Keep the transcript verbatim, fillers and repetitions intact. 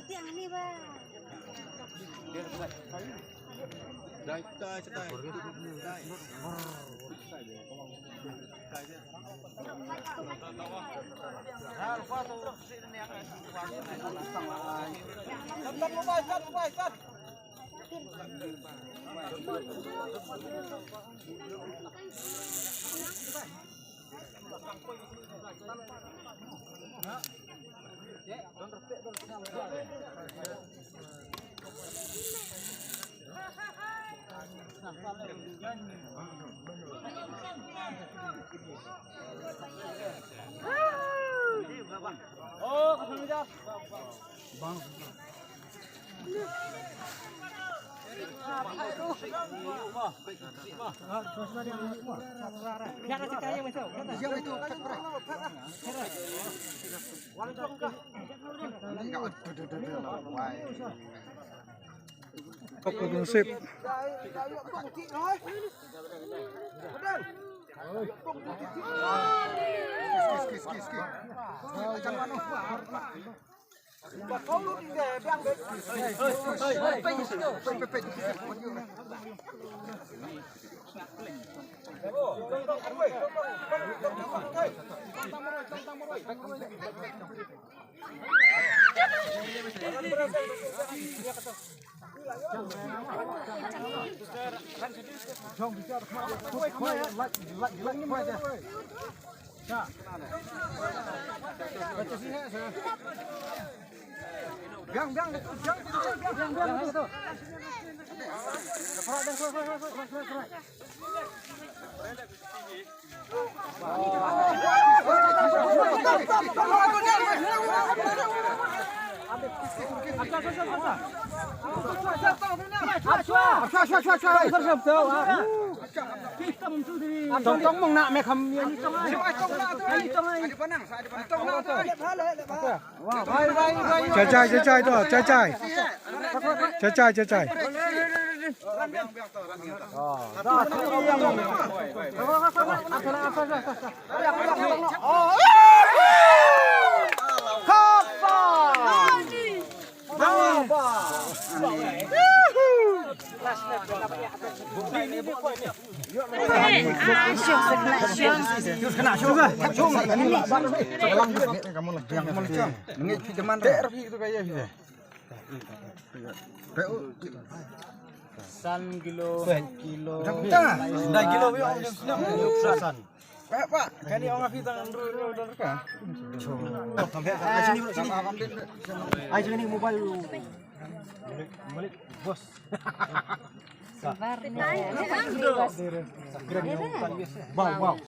Tiang ni ba. Chai chai chai chai to, chai chai. Chai chai chai chai. San kilo, kilo. Dah kilo, ya, ya, ya. San. Kani ong api tangan dulu, dulu ka. Ai sini mobile. Balik, balik, bos. Sabar ni. Bau, bau.